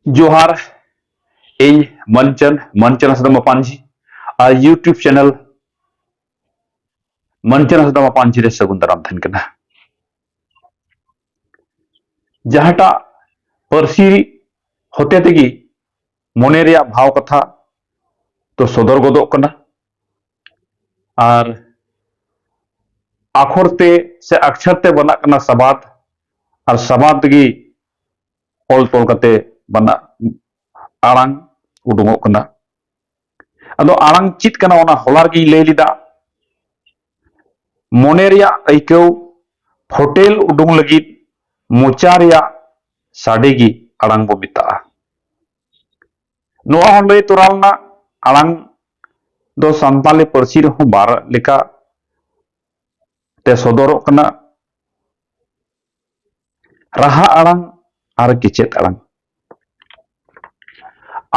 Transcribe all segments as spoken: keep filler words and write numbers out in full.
ᱡᱚᱦᱟᱨ, ᱤᱧ ᱢᱟᱱᱪᱟᱱ, ᱢᱟᱱᱪᱟᱱ ᱦᱟᱸᱥᱫᱟ ᱢᱟᱯᱟᱱᱡᱷᱤ, ᱟᱨ YouTube channel ᱢᱟᱱᱪᱟᱱ ᱦᱟᱸᱥᱫᱟ ᱢᱟᱯᱟᱱᱡᱷᱤ ᱨᱮ ᱥᱟᱹᱜᱩᱱ ᱫᱟᱨᱟᱢ ᱛᱟᱦᱮᱱ ᱠᱟᱱᱟ᱾ ᱡᱟᱦᱟᱸᱴᱟᱜ ᱯᱟᱹᱨᱥᱤ ᱦᱚᱛᱮ ᱛᱮᱜᱮ ᱢᱚᱱᱮ ᱨᱮᱭᱟᱜ ᱵᱷᱟᱣ ᱠᱟᱛᱷᱟ ᱫᱚ ᱥᱚᱫᱚᱨ ᱜᱚᱫᱚᱜ ᱠᱟᱱᱟ, ᱟᱨ ᱟᱠᱷᱚᱨ ᱛᱮ ᱥᱮ ᱟᱠᱪᱷᱟᱨ ᱛᱮ ᱵᱮᱱᱟᱜ ᱠᱟᱱᱟ ᱥᱟᱵᱟᱫ, ᱟᱨ ᱥᱟᱵᱟᱫ ᱜᱮ ᱚᱞ ᱛᱚᱞ ᱠᱟᱛᱮ ᱵᱮᱱᱟᱜ ᱟᱲᱟᱝ ᱩᱰᱩᱝᱚᱜ ᱠᱟᱱᱟ᱾ ᱟᱫᱚ ᱟᱲᱟᱝ ᱪᱮᱫ ᱠᱟᱱᱟ, ᱚᱱᱟ ᱦᱚᱞᱟ ᱨᱮᱜᱮᱧ ᱞᱟᱹᱭ ᱞᱮᱫᱟ᱾ ᱢᱚᱱᱮ ᱨᱮᱭᱟᱜ ᱟᱹᱭᱠᱟᱹᱣ ᱯᱷᱚᱴᱮᱞ ᱩᱰᱩᱝ ᱞᱟᱹᱜᱤᱫ ᱢᱚᱪᱟ ᱨᱮᱭᱟᱜ ᱥᱟᱰᱮ ᱜᱮ ᱟᱲᱟᱝ ᱵᱚ ᱢᱮᱛᱟᱜᱼᱟ᱾ ᱱᱚᱣᱟ ᱦᱚᱸ ᱞᱟᱹᱭ ᱛᱚᱨᱟ ᱞᱮᱱᱟ, ᱟᱲᱟᱝ ᱫᱚ ᱥᱟᱱᱛᱟᱞᱤ ᱯᱟᱹᱨᱥᱤ ᱨᱮᱦᱚᱸ ᱵᱟᱨ ᱞᱮᱠᱟ ᱛᱮ ᱥᱚᱫᱚᱨᱚᱜ ᱠᱟᱱᱟ, ᱨᱟᱦᱟ ᱟᱲᱟᱝ ᱟᱨ ᱠᱮᱪᱮᱫ ᱟᱲᱟᱝ᱾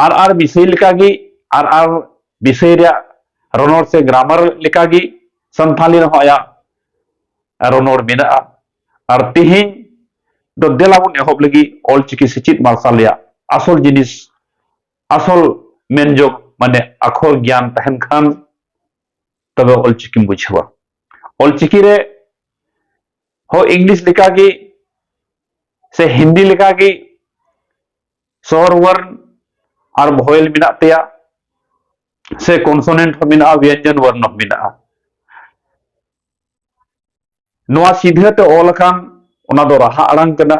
ᱟᱨ ᱟᱨ ᱵᱤᱥᱚᱭ ᱞᱮᱠᱟᱜᱮ, ᱟᱨ ᱟᱨ ᱵᱤᱥᱚᱭ ᱨᱮᱭᱟᱜ ᱨᱚᱱᱚᱲ ᱥᱮ ᱜᱨᱟᱢᱟᱨ ᱞᱮᱠᱟᱜᱮ ᱥᱟᱱᱛᱷᱟᱞᱤ ᱨᱮᱦᱚᱸ ᱟᱭᱟᱜ ᱨᱚᱱᱚᱲ ᱢᱮᱱᱟᱜᱼᱟ᱾ ᱟᱨ ᱛᱮᱦᱮᱧ ᱫᱚ ᱫᱮᱞᱟ ᱵᱚᱱ ᱮᱦᱚᱵ ᱞᱟᱹᱜᱤᱫ ᱚᱞᱪᱤᱠᱤ ᱥᱮᱪᱮᱫ ᱢᱟᱨᱥᱟᱞ ᱨᱮᱭᱟᱜ ᱟᱥᱚᱞ ᱡᱤᱱᱤᱥ, ᱟᱥᱚᱞ ᱢᱮᱱ ᱡᱚᱜ ᱢᱟᱱᱮ ᱟᱠᱷᱚᱨ ᱜᱮᱭᱟᱱ ᱛᱟᱦᱮᱱ ᱠᱷᱟᱱ ᱛᱚᱵᱮ ᱚᱞᱪᱤᱠᱤᱢ ᱵᱩᱡᱷᱟᱹᱣᱟ᱾ ᱚᱞᱪᱤᱠᱤ ᱨᱮ ᱦᱚᱸ ᱤᱝᱞᱤᱥ ᱞᱮᱠᱟᱜᱮ ᱥᱮ ᱦᱤᱱᱫᱤ ᱞᱮᱠᱟᱜᱮ ᱥᱚᱨ ᱵᱚᱨᱱ ᱟᱨ ᱵᱷᱚᱭᱮᱞ ᱢᱮᱱᱟᱜ ᱛᱟᱭᱟ, ᱥᱮ ᱠᱚᱱᱥᱚᱱᱮᱱᱴ ᱦᱚᱸ ᱢᱮᱱᱟᱜᱼᱟ, ᱵᱮᱧᱡᱚᱱ ᱵᱚᱨᱱᱚ ᱦᱚᱸ ᱢᱮᱱᱟᱜᱼᱟ᱾ ᱱᱚᱣᱟ ᱥᱤᱫᱷᱟᱹ ᱛᱮ ᱚᱞ ᱟᱠᱟᱱ, ᱚᱱᱟ ᱫᱚ ᱨᱟᱦᱟ ᱟᱲᱟᱝ ᱠᱟᱱᱟ,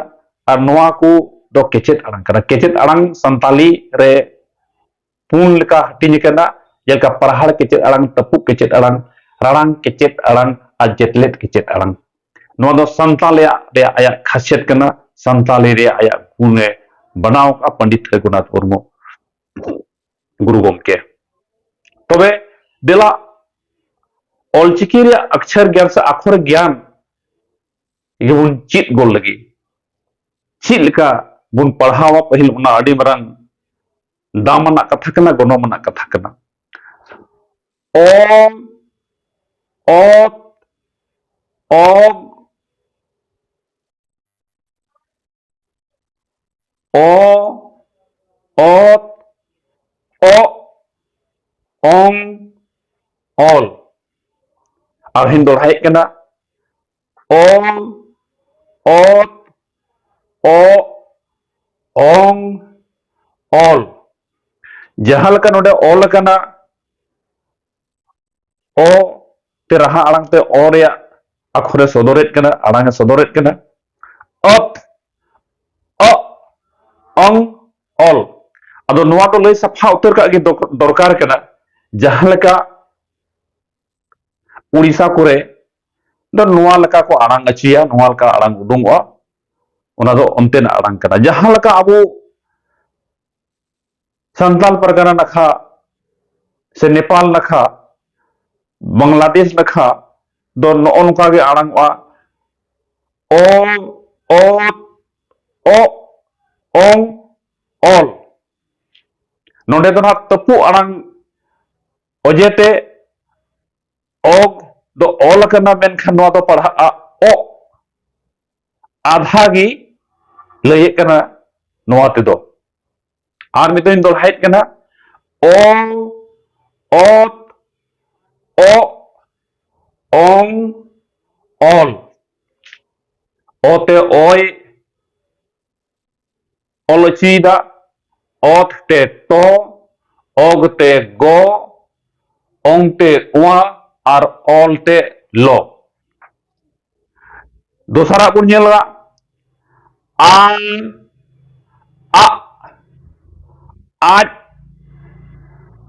ᱟᱨ ᱱᱚᱣᱟ ᱠᱚ ᱫᱚ ᱠᱮᱪᱮᱫ ᱟᱲᱟᱝ ᱠᱟᱱᱟ᱾ ᱠᱮᱪᱮᱫ ᱟᱲᱟᱝ ᱥᱟᱱᱛᱟᱞᱤ ᱨᱮ ᱯᱩᱱ ᱞᱮᱠᱟ ᱦᱟᱹᱴᱤᱧ ᱟᱠᱟᱱᱟ, ᱡᱮᱞᱮᱠᱟ ᱯᱟᱨᱦᱟᱲ ᱠᱮᱪᱮᱫ ᱟᱲᱟᱝ, ᱛᱟᱹᱯᱩᱜ ᱠᱮᱪᱮᱫ ᱟᱲᱟᱝ, ᱨᱟᱲᱟᱝ ᱠᱮᱪᱮᱫ ᱟᱲᱟᱝ ᱟᱨ ᱡᱮᱛᱞᱮᱫ ᱠᱮᱪᱮᱫ ᱟᱲᱟᱝ᱾ ᱱᱚᱣᱟ ᱫᱚ ᱥᱟᱱᱛᱟᱞᱤ ᱨᱮᱭᱟᱜ, ᱨᱮᱭᱟᱜ ᱟᱭᱟᱜ ᱠᱷᱟᱥᱤᱭᱟᱛ ᱠᱟᱱᱟ, ᱥᱟᱱᱛᱟᱞᱤ ᱨᱮᱭᱟᱜ ᱟᱭᱟᱜ ᱜᱩᱱ ᱮ ᱵᱮᱱᱟᱣ ᱟᱠᱟᱫᱼᱟ ᱯᱚᱱᱰᱤᱛ ᱨᱚᱜᱷᱩᱱᱟᱛᱷ ᱢᱩᱨᱢᱩ ᱜᱩᱨᱩ ᱜᱚᱢᱠᱮ᱾ ᱛᱚᱵᱮ ᱫᱮᱞᱟ ᱚᱞᱪᱤᱠᱤ ᱨᱮᱭᱟᱜ ᱟᱠᱪᱷᱟᱨ ᱜᱮᱭᱟᱱ ᱥᱮ ᱟᱠᱷᱚᱨ ᱜᱮᱭᱟᱱ ᱜᱮᱵᱚᱱ ᱪᱮᱫ ᱜᱚᱫ ᱞᱟᱹᱜᱤᱫ᱾ ᱪᱮᱫ ᱞᱮᱠᱟ ᱵᱚᱱ ᱯᱟᱲᱦᱟᱣᱟ ᱯᱟᱹᱦᱤᱞ, ᱚᱱᱟ ᱟᱹᱰᱤ ᱢᱟᱨᱟᱝ ᱫᱟᱢ ᱟᱱᱟᱜ ᱠᱟᱛᱷᱟ ᱠᱟᱱᱟ, ᱜᱚᱱᱚᱝ ᱟᱱᱟᱜ ᱠᱟᱛᱷᱟ ᱠᱟᱱᱟ᱾ ᱚ, ᱚᱛ, ᱚᱜ, ᱚ, ᱚᱝ, ᱚᱞ᱾ ᱟᱨᱦᱚᱸᱧ ᱫᱚᱦᱲᱟᱭᱮᱫ ᱠᱟᱱᱟ, ᱚᱞ, ᱚᱛ, ᱚᱜ, ᱚᱝ, ᱚᱞ᱾ ᱡᱟᱦᱟᱸ ᱞᱮᱠᱟ ᱱᱚᱰᱮ ᱚᱞ ᱟᱠᱟᱱᱟ, ᱚ ᱛᱮ ᱨᱟᱦᱟ ᱟᱲᱟᱝ ᱛᱮ ᱚ ᱨᱮᱭᱟᱜ ᱟᱠᱷᱚᱨᱮ ᱥᱚᱫᱚᱨᱮᱫ ᱠᱟᱱᱟ, ᱟᱲᱟᱝ ᱮ ᱥᱚᱫᱚᱨᱮᱫ ᱠᱟᱱᱟ᱾ ᱚᱛ, ᱚᱜ, ᱚᱝ, ᱚᱞ᱾ ᱟᱫᱚ ᱱᱚᱣᱟ ᱫᱚ ᱞᱟᱹᱭ ᱥᱟᱯᱷᱟ ᱩᱛᱟᱹᱨ ᱠᱟᱜ ᱜᱮ ᱫᱚᱨ-, ᱫᱚᱨᱠᱟᱨ ᱠᱟᱱᱟ᱾ ᱡᱟᱦᱟᱸ ᱞᱮᱠᱟ ᱩᱲᱤᱥᱥᱟ ᱠᱚᱨᱮ ᱫᱚ ᱱᱚᱣᱟ ᱞᱮᱠᱟ ᱠᱚ ᱟᱲᱟᱝ ᱟᱹᱪᱤᱭᱟ, ᱱᱚᱣᱟ ᱞᱮᱠᱟ ᱟᱲᱟᱝ ᱩᱰᱩᱝᱚᱜᱼᱟ, ᱚᱱᱟ ᱫᱚ ᱚᱱᱛᱮᱱᱟᱜ ᱟᱲᱟᱝ ᱠᱟᱱᱟ᱾ ᱡᱟᱦᱟᱸ ᱞᱮᱠᱟ ᱟᱵᱚ ᱥᱟᱱᱛᱟᱞ ᱯᱟᱨᱜᱟᱱᱟ ᱱᱟᱠᱷᱟ ᱥᱮ ᱱᱮᱯᱟᱞ ᱱᱟᱠᱷᱟ, ᱵᱟᱝᱞᱟᱫᱮᱥ ᱱᱟᱠᱷᱟ ᱫᱚ ᱱᱚᱜᱼᱚ ᱱᱚᱝᱠᱟ ᱜᱮ ᱟᱲᱟᱝᱚᱜᱼᱟ, ᱚ, ᱚ, ᱚ, ᱚᱝ, ᱚᱞ᱾ ᱱᱚᱰᱮ ᱫᱚ ᱱᱟᱦᱟᱜ ᱛᱟᱹᱯᱩᱜ ᱟᱲᱟᱝ ᱚᱡᱮᱛᱮ ᱚᱜ ᱫᱚ ᱚᱞ ᱟᱠᱟᱱᱟ, ᱢᱮᱱᱠᱷᱟᱱ ᱱᱚᱣᱟ ᱫᱚ ᱯᱟᱲᱦᱟᱜᱼᱟ ᱚᱜ᱾ ᱟᱫᱷᱟ ᱜᱮ ᱞᱟᱹᱭᱮᱫ ᱠᱟᱱᱟ ᱱᱚᱣᱟ ᱛᱮᱫᱚ᱾ ᱟᱨ ᱢᱤᱫ ᱫᱷᱟᱣ ᱤᱧ ᱫᱚᱦᱲᱟᱭᱮᱫ ᱠᱟᱱᱟ, ᱚ, ᱚᱛ, ᱚᱜ, ᱚᱝ, ᱚᱞ᱾ ᱚ ᱛᱮ ᱚᱭ, ᱚᱞ ᱚᱪᱚᱭᱮᱫᱟ, ᱚᱛ ᱛᱮ ᱛᱚ, ᱚᱜ ᱛᱮ ᱜᱚ, ᱚᱝ ᱛᱮ ᱩᱣᱟ ᱟᱨ ᱚᱞ ᱛᱮ ᱞᱚ᱾ ᱫᱚᱥᱟᱨᱟᱜ ᱵᱚᱱ ᱧᱮᱞᱟ, ᱟᱝ, ᱟᱜ, ᱟᱡ,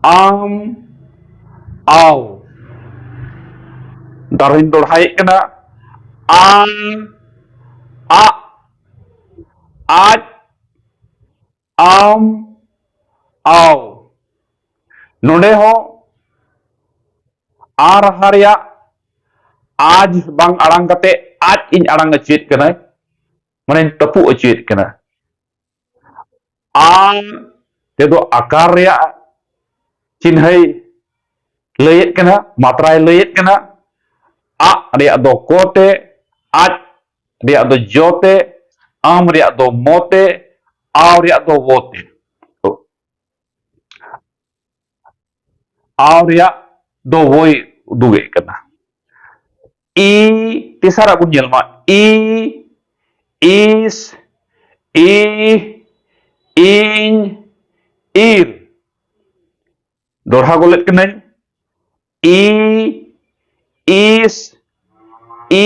ᱟᱢ, ᱟᱣ᱾ ᱟᱨᱦᱚᱸᱧ ᱫᱚᱦᱲᱟᱭᱮᱫ ᱠᱟᱱᱟ, ᱟᱝ, ᱟᱜ, ᱟᱡ, ᱟᱢ, ᱟᱣ᱾ ᱱᱚᱰᱮ ᱦᱚᱸ ᱟ ᱨᱟᱦᱟ ᱨᱮᱭᱟᱜ ᱟᱡ ᱵᱟᱝ ᱟᱲᱟᱝ ᱠᱟᱛᱮ ᱟᱡ ᱤᱧ ᱟᱲᱟᱝ ᱚᱪᱚᱭᱮᱫ ᱠᱟᱱᱟ, ᱢᱟᱱᱮᱧ ᱛᱟᱹᱯᱩᱜ ᱚᱪᱚᱭᱮᱫ ᱠᱟᱱᱟ᱾ ᱟ ᱛᱮᱫᱚ ᱟᱠᱟᱨ ᱨᱮᱭᱟᱜ ᱪᱤᱱᱦᱟᱹᱭ ᱞᱟᱹᱭᱮᱫ ᱠᱟᱱᱟ, ᱢᱟᱛᱨᱟᱭ ᱞᱟᱹᱭᱮᱫ ᱠᱟᱱᱟ᱾ ᱟᱜ ᱨᱮᱭᱟᱜ ᱫᱚ ᱠᱚ ᱛᱮ, ᱟᱡ ᱨᱮᱭᱟᱜ ᱫᱚ ᱡᱚ ᱛᱮ, ᱟᱢ ᱨᱮᱭᱟᱜ ᱫᱚ ᱢᱚ ᱛᱮ, ᱟᱣ ᱨᱮᱭᱟᱜ ᱫᱚ ᱣᱚ ᱛᱮ᱾ ᱛᱚ, ᱟᱣ ᱨᱮᱭᱟᱜ ᱫᱚ ᱣᱚᱭ ᱩᱫᱩᱜᱮᱫ ᱠᱟᱱᱟ᱾ ᱤ, ᱛᱮᱥᱟᱨᱟᱜ ᱵᱚᱱ ᱧᱮᱞ ᱢᱟ, ᱤ, ᱤᱥ, ᱤ, ᱤᱧ, ᱤᱨ᱾ ᱫᱚᱦᱲᱟ ᱜᱚᱞᱮᱫ ᱠᱟᱹᱱᱟᱹᱧ, ᱤ, ᱤᱥ, ᱤ,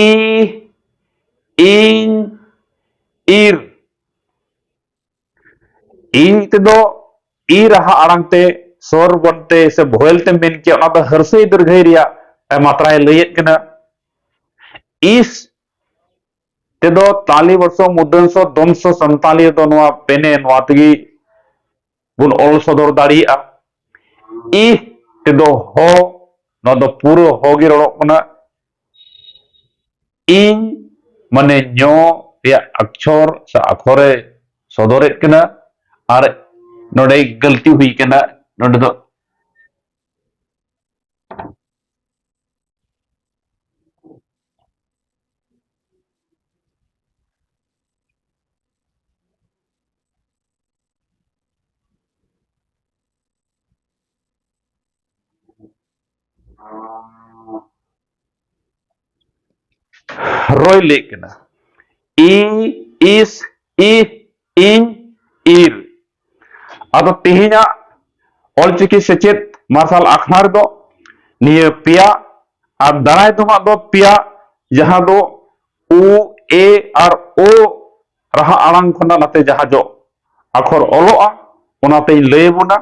ᱤᱧ, ᱤᱨ᱾ ᱤᱧ ᱛᱮᱫᱚ ᱤ ᱨᱟᱦᱟ ᱟᱲᱟᱝ ᱛᱮ ᱥᱚᱨ ᱵᱚᱱᱛᱮ ᱥᱮ ᱵᱷᱚᱭᱮᱞ ᱛᱮ ᱢᱮᱱ ᱠᱮᱭᱟ, ᱚᱱᱟ ᱫᱚ ᱦᱟᱹᱨᱥᱟᱹᱭ ᱫᱤᱨᱜᱷᱟᱹᱭ ᱨᱮᱭᱟᱜ ᱢᱟᱛᱨᱟᱭ ᱞᱟᱹᱭᱮᱫ ᱠᱟᱱᱟ᱾ ᱤᱥ ᱛᱮᱫᱚ ᱛᱟᱞᱤ ᱵᱚᱨᱥᱚ ᱢᱩᱫᱟᱹᱱᱥᱚ ᱫᱚᱱᱥᱚ ᱥᱟᱱᱛᱟᱞᱤ ᱫᱚ ᱱᱚᱣᱟ ᱯᱮᱱᱮ ᱱᱚᱣᱟ ᱛᱮᱜᱮ ᱵᱚᱱ ᱚᱞ ᱥᱚᱫᱚᱨ ᱫᱟᱲᱮᱭᱟᱜᱼᱟ᱾ ᱤᱦ ᱛᱮᱫᱚ ᱦᱚ, ᱱᱚᱣᱟ ᱫᱚ ᱯᱩᱨᱟᱹ ᱦᱚ ᱜᱮ ᱨᱚᱲᱚᱜ ᱠᱟᱱᱟ᱾ ᱤᱧ ᱢᱟᱱᱮ ᱧᱚ ᱨᱮᱭᱟᱜ ᱟᱠᱪᱷᱚᱨ ᱥᱮ ᱟᱠᱷᱚᱨᱮ ᱥᱚᱫᱚᱨᱮᱫ ᱠᱟᱱᱟ, ᱟᱨ ᱱᱚᱰᱮ ᱜᱟᱹᱞᱛᱤ ᱦᱩᱭ ᱠᱟᱱᱟ, ᱱᱚᱰᱮ ᱫᱚ ᱨᱚᱭ ᱞᱟᱹᱭ ᱠᱟᱱᱟ, ᱤ, ᱤᱥ, ᱤ, ᱤᱧ, ᱤᱨ᱾ ᱟᱫᱚ ᱛᱮᱦᱮᱧᱟᱜ ᱚᱞᱪᱤᱠᱤ ᱥᱮᱪᱮᱫ ᱢᱟᱨᱥᱟᱞ ᱟᱠᱷᱲᱟ ᱨᱮᱫᱚ ᱱᱤᱭᱟᱹ ᱯᱮᱭᱟ ᱟᱨ ᱫᱟᱨᱟᱭ ᱫᱚ ᱦᱟᱸᱜ ᱫᱚ ᱯᱮᱭᱟ, ᱡᱟᱦᱟᱸ ᱫᱚ ᱩ, ᱮ ᱟᱨ ᱳ ᱨᱟᱦᱟ ᱟᱲᱟᱝ ᱠᱷᱚᱱᱟᱜ ᱱᱟᱛᱮ ᱡᱟᱦᱟᱸ ᱡᱚᱜ ᱟᱠᱷᱚᱨ ᱚᱞᱚᱜᱼᱟ, ᱚᱱᱟᱛᱮᱧ ᱞᱟᱹᱭ ᱟᱵᱚᱱᱟ᱾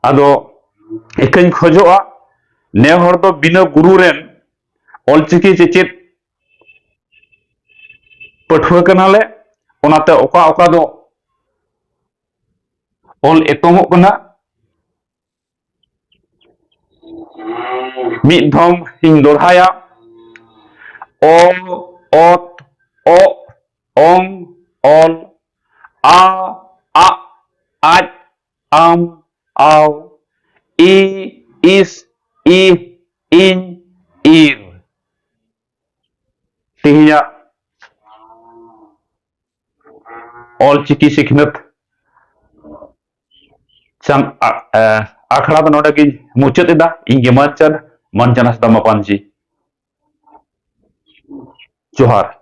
ᱟᱫᱚ ᱤᱠᱟᱹᱧ ᱠᱷᱚᱡᱚᱜᱼᱟ, ᱱᱮ ᱦᱚᱲ ᱫᱚ ᱵᱤᱱᱟᱹ ᱜᱩᱨᱩ ᱨᱮᱱ ᱚᱞᱪᱤᱠᱤ ᱪᱮᱪᱮᱫ ᱯᱟᱹᱴᱷᱩᱣᱟᱹ ᱠᱟᱱᱟᱞᱮ, ᱚᱱᱟᱛᱮ ᱚᱠᱟ ᱚᱠᱟ ᱫᱚ ᱚᱞ ᱮᱛᱚᱢᱚᱜ ᱠᱟᱱᱟ, ᱢᱤᱫ ᱫᱷᱚᱢ ᱤᱧ ᱫᱚᱦᱲᱟᱭᱟ, ᱚ, ᱚᱛ, ᱚᱜ, ᱚᱝ, ᱚᱞ, ᱟ, ᱟᱜ, ᱟᱡ, ᱟᱢ, ᱟᱣ, ᱤ, ᱤᱥ, ᱤ, ᱤᱧ, ᱤᱨ᱾ ᱛᱮᱦᱮᱧᱟᱜ ᱚᱞᱪᱤᱠᱤ ᱥᱤᱠᱷᱱᱟᱹᱛ ᱪᱟᱱ-, ᱟ-, ᱮ, ᱟᱠᱷᱲᱟ ᱫᱚ ᱱᱚᱰᱮ ᱜᱤᱧ ᱢᱩᱪᱟᱹᱫ ᱮᱫᱟ᱾ ᱤᱧ ᱜᱮ ᱢᱟᱹᱱ ᱪᱟᱸᱫᱽ, ᱢᱟᱹᱱ ᱪᱟᱸᱫᱽ ᱦᱟᱸᱥᱫᱟ ᱢᱟᱯᱟᱱᱡᱤ᱾ ᱡᱚᱦᱟᱨ᱾